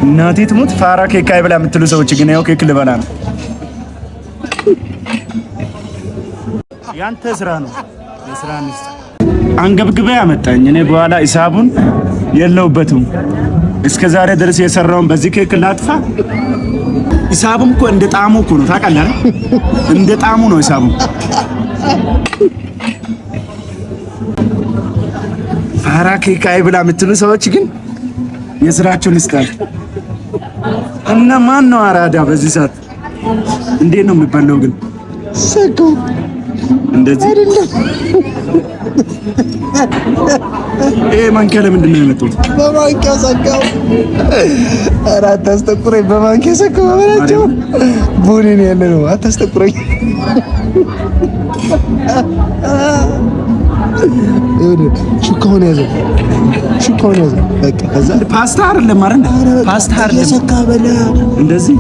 እናቴ ትሙት ፋራ ኬክ አይብላ የምትሉ ሰዎች ግን ያው ኬክ ልበላ ነው። ያንተ ስራ ነው። የስራ ሚስት አንገብግበ ያመጣኝ እኔ በኋላ ሂሳቡን የለውበትም። እስከ ዛሬ ድረስ የሰራውን በዚህ ኬክ ላጥፋ። ሂሳቡም እኮ እንደ ጣሙ እኮ ነው ታውቃለህ አይደል? እንደ ጣሙ ነው ሂሳቡ። ፋራ ኬክ አይብላ የምትሉ ሰዎች ግን የስራቸውን ይስጣል። እና ማን ነው አራዳ በዚህ ሰዓት? እንዴት ነው የሚባለው ግን? ሰካው እንደዚህ አይደለም። ይሄ ማንኪያ ለምንድን ነው የመጡት? በማንኪያ ሰካው። ኧረ አታስጠቁረኝ። በማንኪያ ሰካው። በበላቸው ቦሌ ነው ያለ ነው። አታስጠቁረኝ። ይኸውልህ ሹካውን ያዘው፣ ሹካውን ያዘው። በቃ ከዛ ፓስታ አይደለም አይደል? ፓስታ አይደለም እየሰካ በላ። እንደዚህ።